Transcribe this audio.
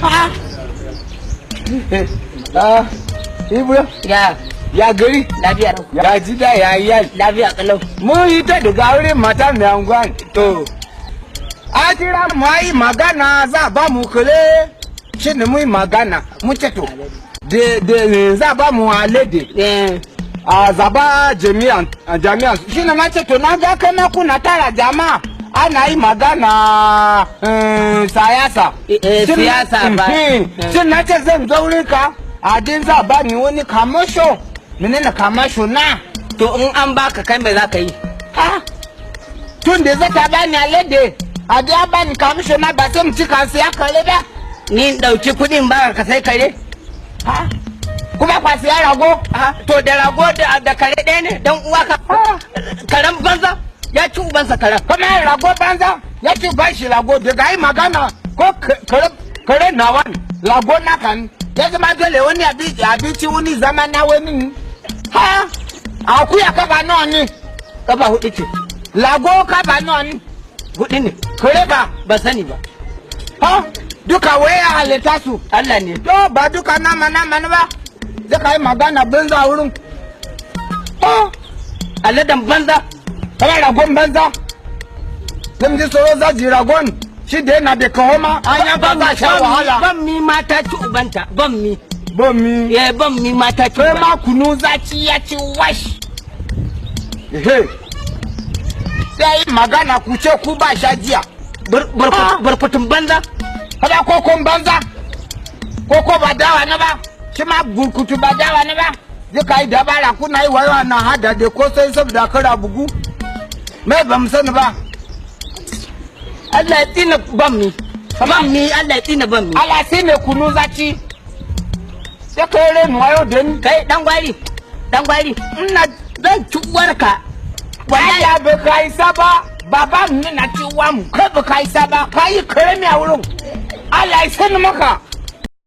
Ha. Ah, Ibro, Ya, ya gari, lafiya. Ya gida, ya iyali. Lafiya kalau. Mun yi ta daga wurin mata mai anguwa ne. To, A kira mu yi magana za ba mu kule. Shi ne mu yi magana, mu ce to. De za ba mu alede. Eh, A zaba jami'an jami'an. Shi ne na ce to, na ga kai ma kuna tara jama'a. Ana yi magana siyasa. Siyasa ba. Shin na ce zan zo wurin ka? A din za ba ni wani kamasho. Menene kamasho na? To, in an baka, kai mai za ka yi? Ha? Tun da zai ta bani alade, a da ya bani kamasho na, ba sai mu ci kan siya kare ba. Ni in ɗauki kuɗin baka ka sai kare? Ha? Kuma kwa siya rago? Ha? To, da rago da kare ɗaya ne, dan uwa ka. Karen banza ya ci ubansa karen. Kuma rago banza ya ci bashi rago daga yi magana ko kare kare nawa ne, rago naka ne. Ya zama dole wani abinci wani zama na wani ne. Ha? Akuya kafa nawa ne? Kafa hudu ce. Rago kafa nawa ne? Hudu ne. Kare ba? Ban sani ba. Ha? Duka waya halitta su. Allah ne. To, ba duka nama nama ne ba. Zai ka yi magana banza wurin. Ha? Aladen banza. Kamar ragon banza. Zan ji tsoro zaji ragon. Shi da yana da kaho ma an yanka za sha wahala. Ban mi mata ci ubanta. Ban mi. Ban mi. Eh, ban mi mata ci Kai ubanta. ma kunu zaci ya ci wash. Ehe. Sai yi magana ku ce ku ba sha jiya. Burkutun banza. Kada kokon banza. Koko ba dawa na ba. Shi ma burkutu ba dawa na ba. Zai ka yi dabara kuna yi wayo na hada da kosai saboda kara bugu. Mai ba mu sani ba. Allah ya tsina ban mi. Ban mi, Allah ya tsina ban mi. Allah sai ne kunu zaci. Sai ka yi renu wayo da ni. Kai dan gwari. Dan gwari. Ina zan ci uwarka. Wallahi ba ka isa ba. Baba mu na ci uwa mu. Kai ba ka isa ba. Ka yi karami a wurin. Allah ya sani maka.